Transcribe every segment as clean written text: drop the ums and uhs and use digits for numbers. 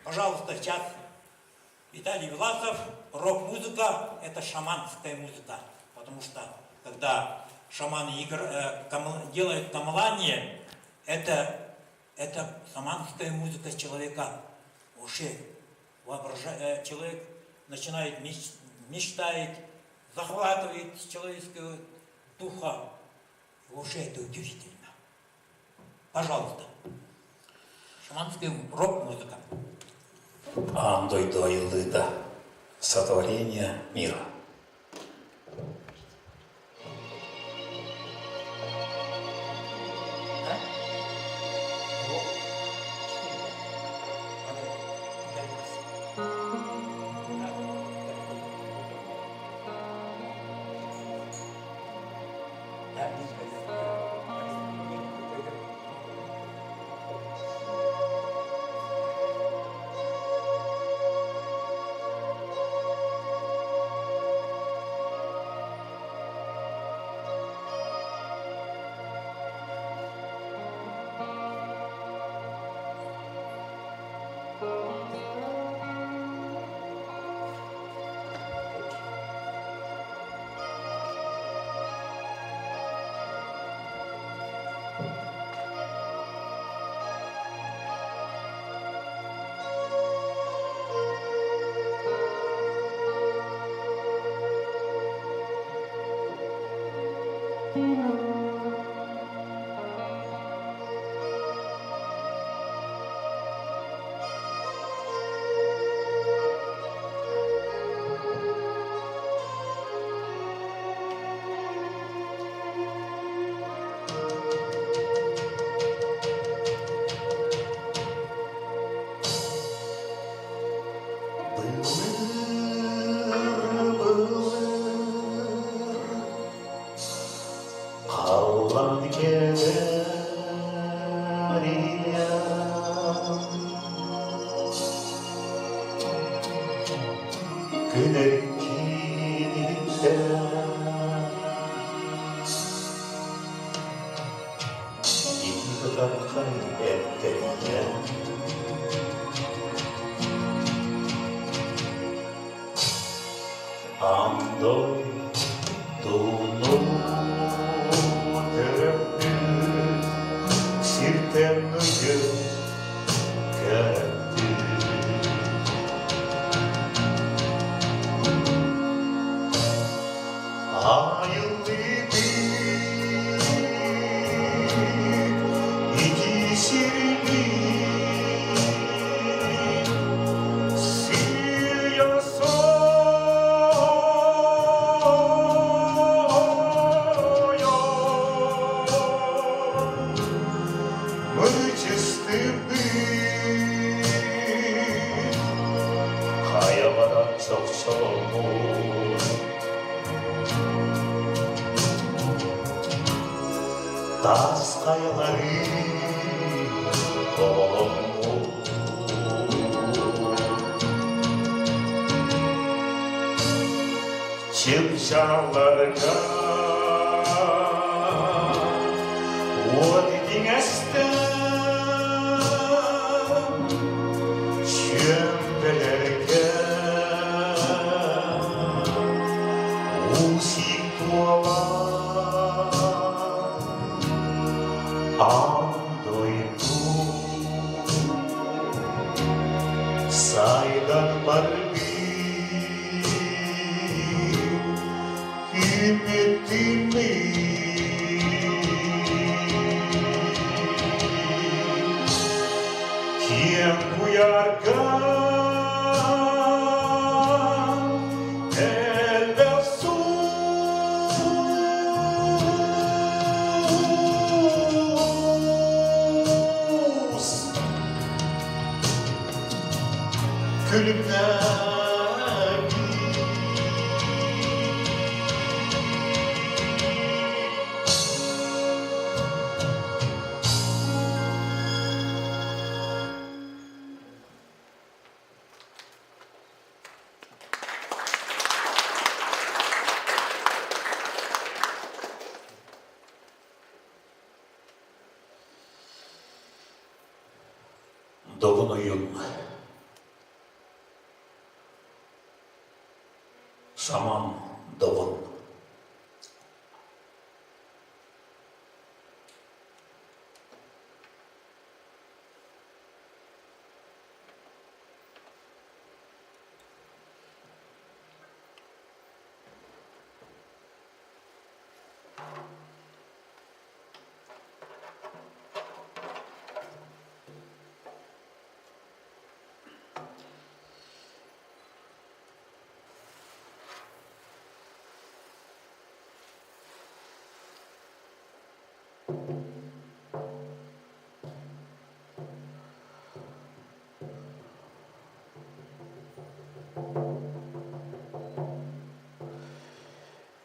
Пожалуйста, сейчас Виталий Власов, рок-музыка – это шаманская музыка, потому что когда шаманы игр, э, камл, делают камлание, это, это шаманская музыка человека уже воображает, э, человек начинает меч, мечтает, захватывает человеческого духа. Уже это удивительно. Пожалуйста. Шаманская рок-музыка. Аан дойду айыллыыта Сотворение мира. Қаллан келер Күн эркиниттен Ити кытархай эттэриттэн Аан дойдуну төрөппүт сиртэн ыйын көрөппүт Айыллыбыт ити сирбит сыйа Мычыстыбыт хайалара чохчоломмут таас хайалары оҕоломмут Чыпчаалларга уот итиҥэстэн чүөмпэлэргэ уу сиик туолан аан дойду сайдан барбыт Киэҥ куйаарга элбэх суус күлүмнээх Добун ойун. Шаман Добун.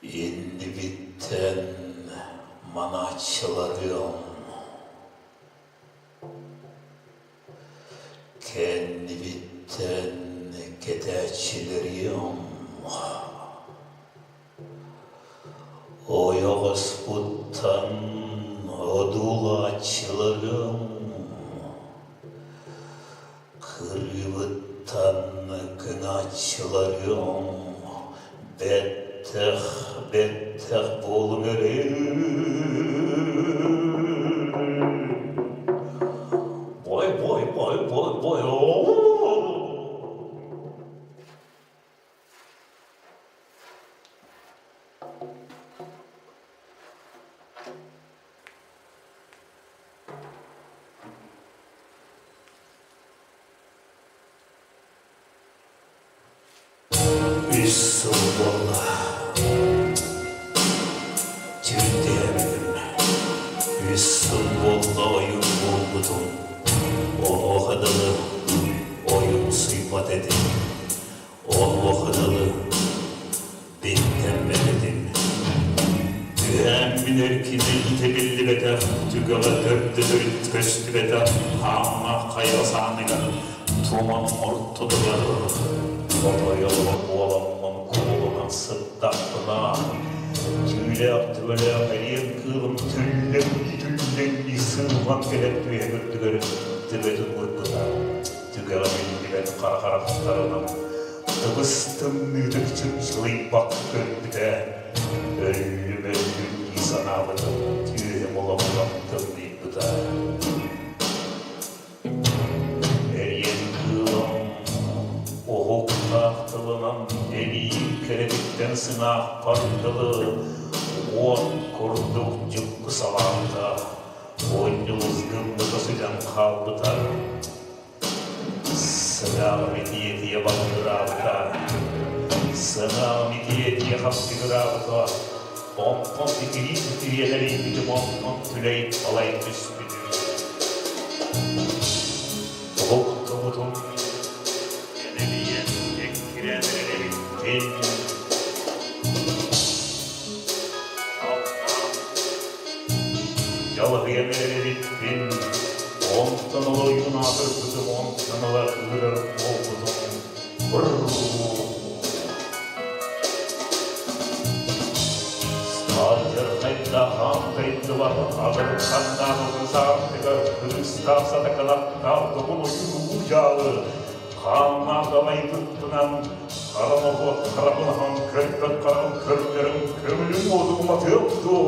Иннибиттэн манааччыларыам, кэннибиттэн кэтээччилэриэм, ойоҕоспуттан одуулааччыларым, Кырыыбыттан кыҥааччыларым бэттэх, бэттэх буолуҥ эрэ. Бой, бой, бой, бой, бой, Үс сыл буолла. Түүнтээбитим. Үс сыл буолла ойуун буолбутум. Онуоха дылы ойуумсуйбат этим. Онуоха дылы биттэммэт этим. Түһээммин эркинэ итэбиллибэтэх, түгэҕэ төрдө төрүт көстүбэтэх хааммах хайа сааныгар туман ортотугар хотойолоро буоламмын куулунан сыттахпына, түүлээх түбэлээх эриэн кыылым түллэҥнии-түллэҥнии сыыллан кэлэн түөһэ үрдүгэр төбөтүн уурбута, түгэҕэ биллибэт хара харахтарынан Тыбыс-тымныытык чыпчылыйбакка көрбүтэ, өллүм-өллүм дии санаабытым, түөһүм олоҕунан тымныйбыта. Эриэн кыылым уһуктаах тылынан эбии кэрэтиттэн сыҥаахпар дылы уот курдук дьукку салаабыта, онньулус гыммыта сүтэн хаалбыта. Сыҥааҕым итийэ-итийэ баллыгыраабыта, сыҥааҕым итийэ-итийэ хапсыгыраабыта, онтон титирии-титирии элэрийбитим, онтон түлэй-балай түспүтүм. Уһуктубутум, энэлийэн, эккирээн эрэр эбиппин. Халлаан Дьалыһыйан эрэр эбиппин, онтон ыла ойуун аатырбытым, онтон ыла кыырар буолбутум. Алдьархайдаах дайдылар адырханнаабытын саартыгар кыыстаах сатакалаттаах добун ойуун уу дьаалы хааннаах далайбыппынан хара норуот харабылаһан көрбөт хараҕын көрдөрөн көҥүлүм уоту уматыам дуо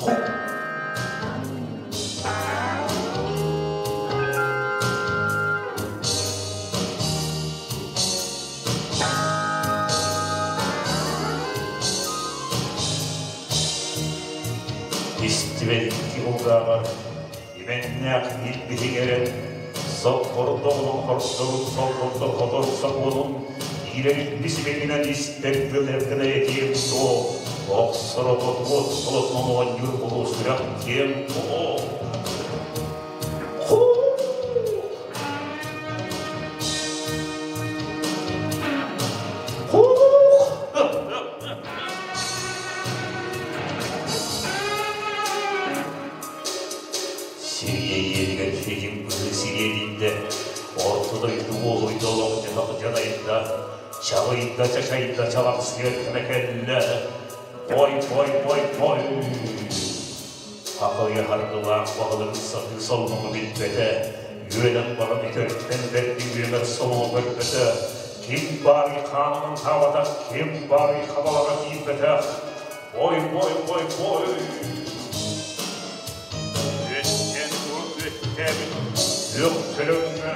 Хуп! Истибэт кулгааҕар имэннээх илбиһиҥэрэн соппордоҕунан хордорун солбордор хотор сокуонун иирэр илбис имэҥинэн истэр тыл эргэнэ этиэм суох охсор отуот солотунан оонньуур булуу сүрэх киэҥ буолуо. Сирийэ иэнигэр фигин быһыы сириэдийдэ, Орто дойду уолуйда олох-дьаһах дьанайда, чаҕыйда, чачайда, чалахсыйар кэмэ кэллэ. Ой, ой, ой, ой! Хахыйа харгылаах баһылык сатыы соломону билбэтэ, үөлэн баран үтөрүттэн бэрди үөмэр соломо көрбөтө. Ким баарый хаанынан хаабатах, ким баарый хабалаҕа киирбэтэх. Ой, бой, бой, бой! Үөттэн урут үөттээбит күөх төлөҥҥө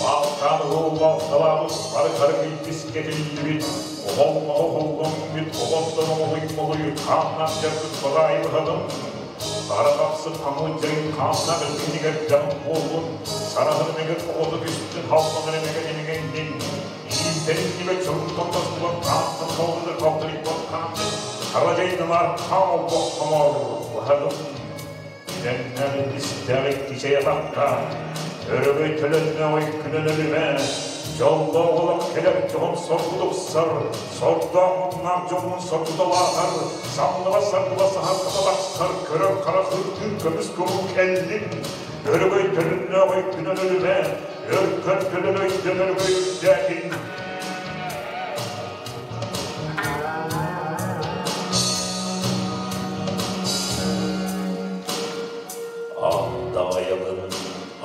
Баалтаан уһуллаах бары хары илбис кэтиллибит, оһоллоҕо оһолломмут, оҕонтон оҥоһуй-молуй хааннаах дьарбыт баҕайы быһаҕын, хара хапсык хаҥыл дьайын хааннаах илбиһинигэр дьаҥ буоллун, сараһын эмэгэр оҕото түстүн, халланар эмэгэр эмэгэйдин, иинтэриннибэт чорунтан тостубат хаантан халлыгар халтарыйбат хааннык, хара дьайдалаар хаан олбох хомоор быһаҕын. Кэннэр истэҕит кичэй атахтаах, өрөгөй төлөннөҕүй күнэн өлүмэ, дьоллоох олох кэлэр дьоһун соргутупсар, сордоох муннаах дьоҥҥун соргуталаатар, самныба саргыла саһарҕата тахсар, көрөр хара сырдыыр көмүс куруу кэллин, өрөгөй төлөннөҕүй күнэн өлүмэ, өркөн төлөн өйдөн өрөгөй үрдээтин. Аттаҕайабын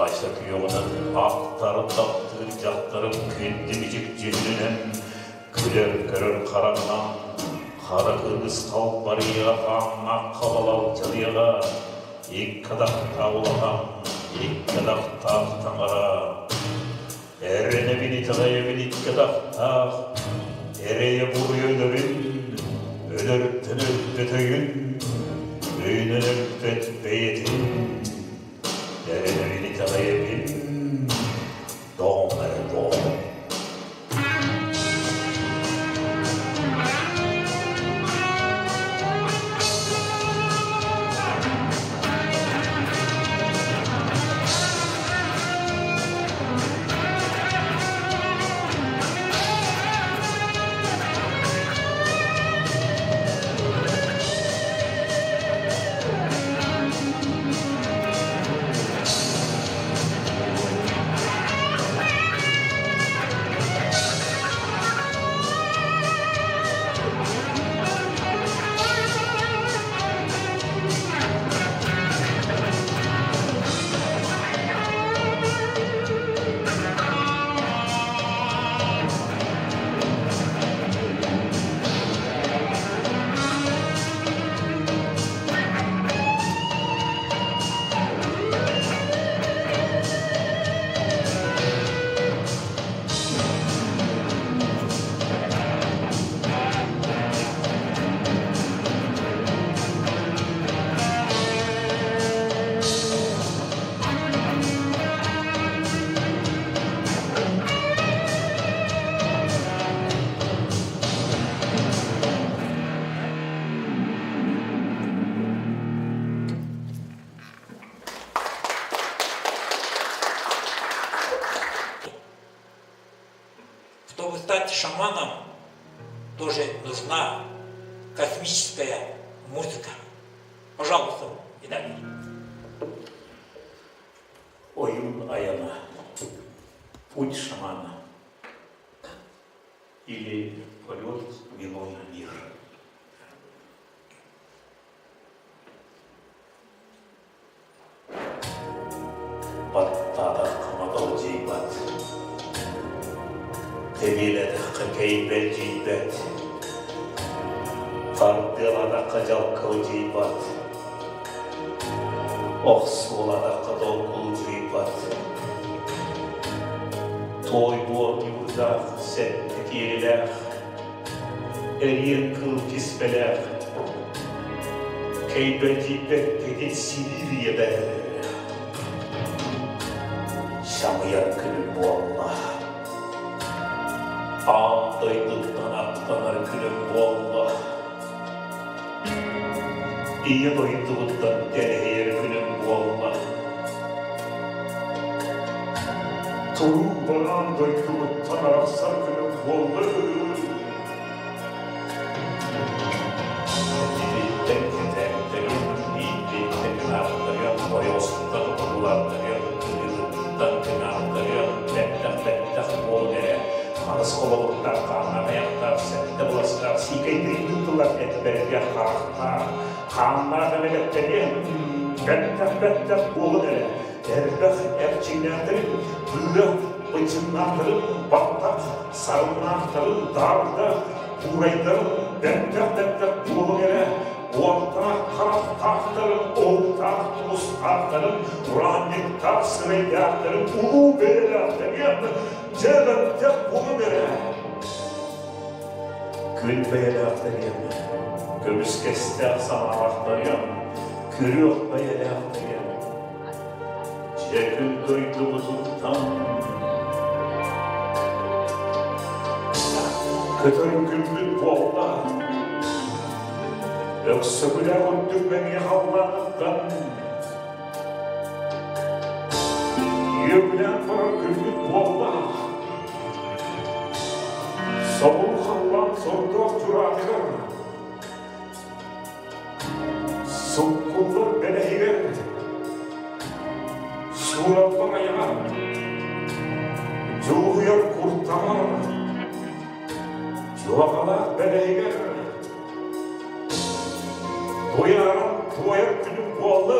Ася күөҕүнэн ахтарын таптыыр дьахтарым күндү бичик дьүһүнүнэн күлэр көрөр хараҕынан хара кыргыс халбарыйа хааннаах хабалал дьарыйаҕа икки атахтаах улахан икки атахтаах таҥара Эрэнэбин итэҕэйэбин икки атахтаах, эрэйэ буруйа өлөрүн, өлөртөн өлбөт өйүн, өйүнэн өлбөт бэйэтин. Эрэнэбин итэҕэйэбин, доҕом эрэ доҕом. Чтобы стать шаманом, тоже нужна космическая музыка. Пожалуйста, Виталий. Ойуун айана. Путь шамана. Или полет в иной мир. Баттаатахха маталдьыйбат, тэбиэлэтэххэ кэйбэлдьийбэт, тардыалаатахха дьалкылдьыйбат, охсуолаатахха долгулдьуйбат, туой буор ньуурдаах сэттэ киэлилээх, эриэн кыл киспэлээх, кэйбэлдьийбэккитин сибиир ийэбэр Самыйар күнүм буолла. Аан дойдуттан аттанар күнүм буолла. Ийэ дойдубуттан тэлэһийэр күнүм буолла. Туруу бараан дойдубуттан арахсар күнүм буолла. Ититтэн кэтээбиттэрин, ииппиттэн кынаабыттарыгар, ойоҕосуттан уһулаабыттарыгар, кырыытыттан кынаабыттарыгар бэттэх-бэттэх буолан эрэ, хаҕыс холобурдаах хааннаах айахтаах, сэттэ быластаах, сиикэйдии тыллар этбэргэ харахтаах, хааннаах эмэгэттэрин, бэттэх-бэттэх буолан эрэ, элбэх эрчимнээхтэрин быыра. Былчыннаахтарын баттах, сарыннаахтарын даарда, куурайдарын бэттэх-бэттэх буолуҥ эрэ, уоттаах харахтаахтарын, уһуктаах тумустаахтарын, ураанньыктаах сирэйдээхтэрин улуу бэйэлээхтэриэм, дьэ бэттэх буолуҥ эрэ. Күн бэйэлээхтэриэм, көмүскэстээх санаалаахтарыам, күрүөх бэйэлээхтэриэм. Дьэ күн дойдубутуттан көтөр күммүт буолла. Өксөкүлээх үрдүк мэҥиэ халлааныттан үөгүлээн барар күммүт буолла. Собул халлаан сордоох чураатыгар Суккуллар бэлэһигэр суураллар айаҕар дьулуһуйар куртаҕар дьуоҕалаах бэлэһигэр туйааран туойар күнүм буолла.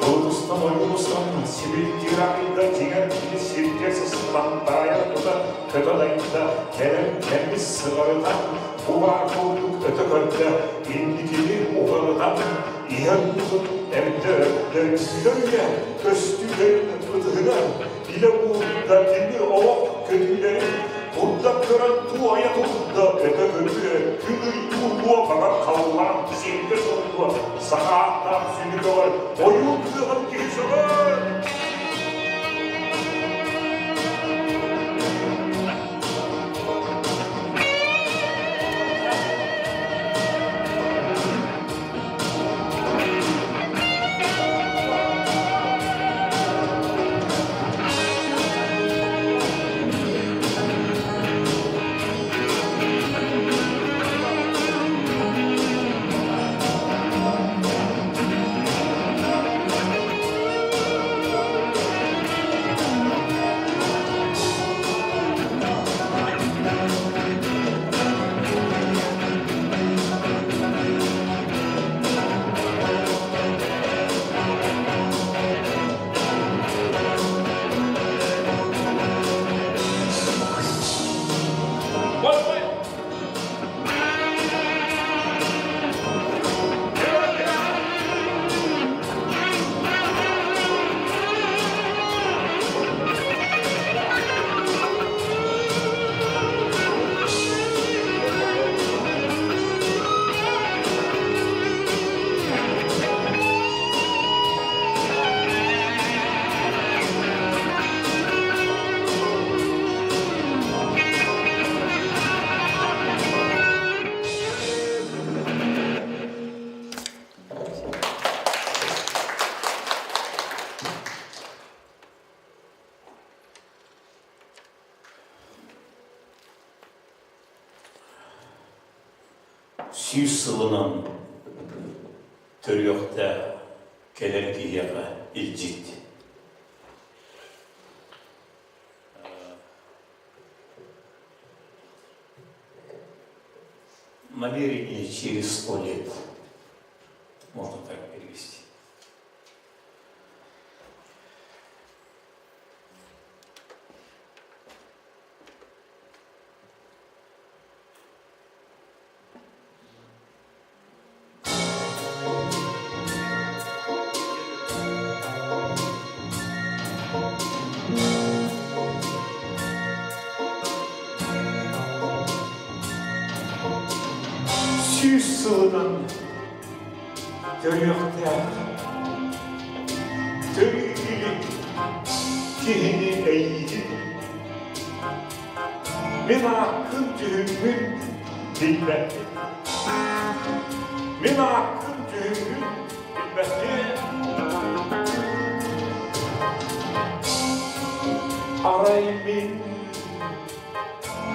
Тутустан ойуустан сибилтиир арыйда дьиҥэр кини сиргэ сыстан таайар тута көтөн айда кэлэн кэмис сыҕарытан бу баар курдук өтө көрдө инникини уҕарытан иһэр уутун эмтэ өрдө үлэ көстүүлэрин ытыһыгар илэ уурда тимир олох көтүүлэрин Курдат көрөн туойа турда, өтө көрүө, күн ый уурдуо, баҕар халлаан сиргэ сылдуо, саха ааттаах сүнү көҕөр, ойуун кыаҕын киһи сөҕөр. Сүүс сылынан төрүөхтээх кэлэр киһиэхэ илдьит. Намерение через 100 лет. Можно так перевести. Сүүс сылынан төрүөхтээх төрүү илик киһини эйиигин Мин ааккын түһүҥҥүн билбэппин. Мин ааккын түһүҥҥүн билбэппин. Арай мин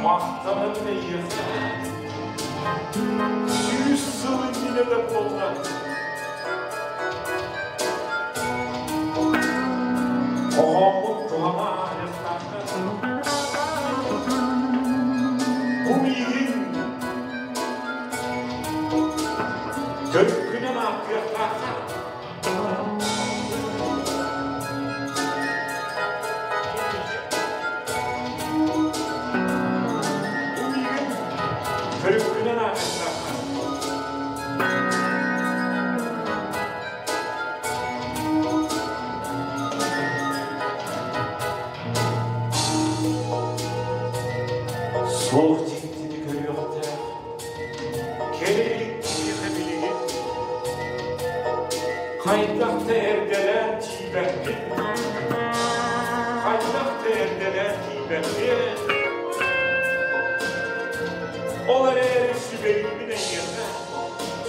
махтанабын эйиэхэ. 100 сыл иннинэ да буолла. Оҕоммут туһана ааһыахтаахха. Бу миигин төрүккүнэн ааттыахтаахха. Суох дьиктини көрүөхтээх, кэлэ илик киһиэхэ билигин хайдах да эрдэлээн тиийбэппин, хайдах да эрдэлээн тиийбэппин. Ол эрээри сүбэлиибин эйиэхэ,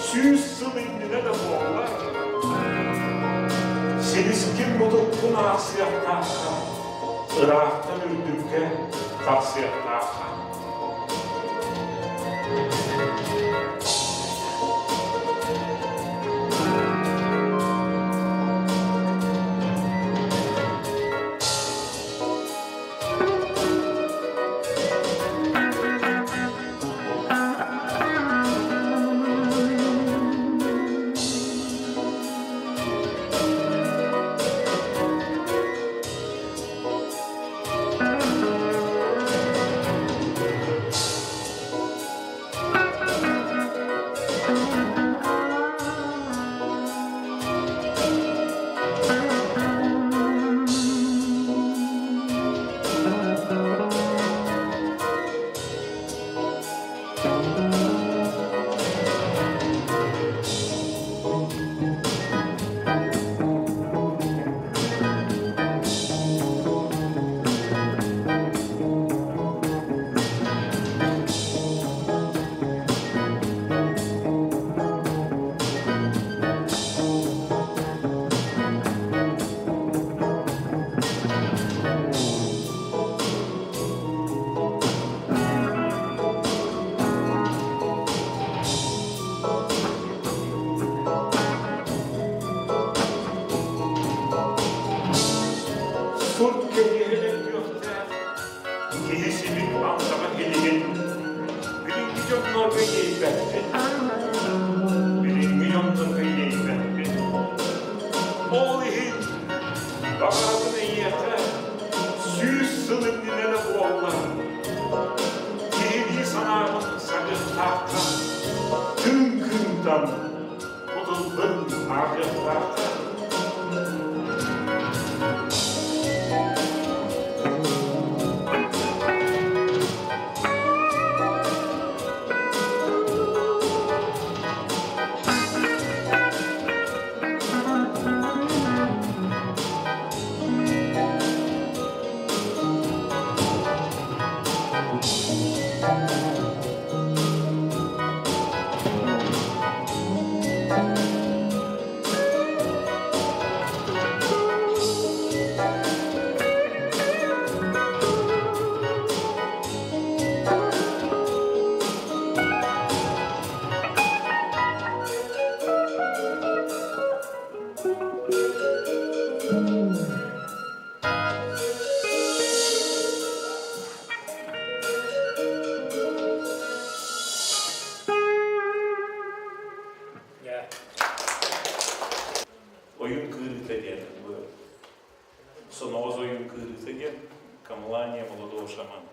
100 сыл иннинэ да буоллар, силискин мутуккун аахсыахтаахха, ыраахтан үрдүккэ тахсыахтаахха. Сурт кэриэһинэн күөхтээх, киһи сибит амсаҕа илигин, билиҥҥи дьоннорго иэйбэппин, билиҥҥи дьоннорго иэйбэппин. Ол иһин баҕарабын эйиэхэ 100 сыл иннинэ да буолла, киһилии санаабын саҕыахтаахха, тыын кыымтан кутуллун ааҕыахтаахха. Ойун кыырыыта диэн бу соноҕос ойун кыырыыта диэн камлание молодого шамана.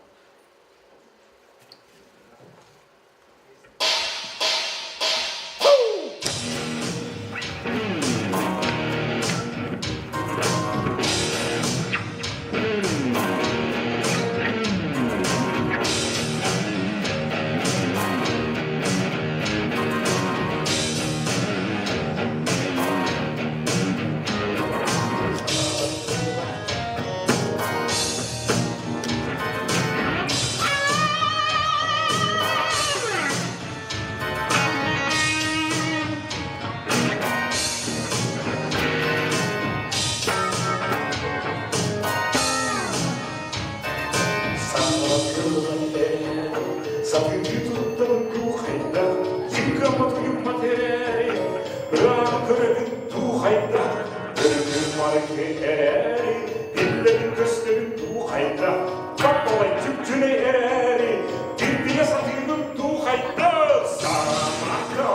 Сатыы туттан туухайда, сиккаммат уйуммат эрээри, ыраах көрөбүн туухайда, өрүкүн марыкы эрээри, биллэрин көстөбүн туухайда, каппалай чүпчүнэй эрээри, кирбине сатыыбын туухайда, саамака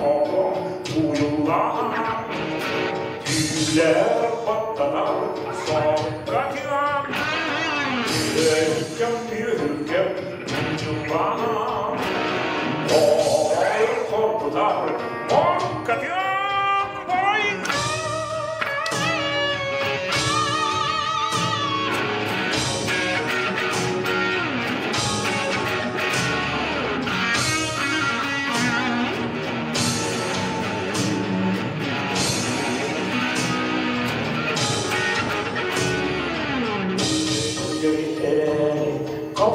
оҕо уйуллаан, түүлэр баттанар соруккатыган, өрүккэм үһүккэм уйуллаан, ой хоргутар моруккатыган бой!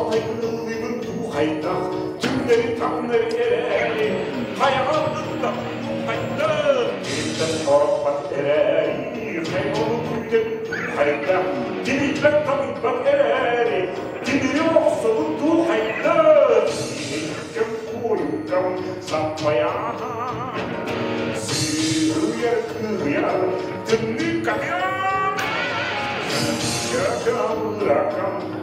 Алтайбын ыллыыбын дуу хайдах, түҥнэри-таҥнары эрээри, хайаҕа ыллаттабын дуу хайдах, киниттэн хороппот эрээри, хайҕалы күүтэбин дуу хайдах, тимирбэт тамыйбат эрээри, тимири охсобун дуу хайдах, ким куойукам саппайаан, сыыһыйар кыыһыйар тымныы катыан, Чакаллакам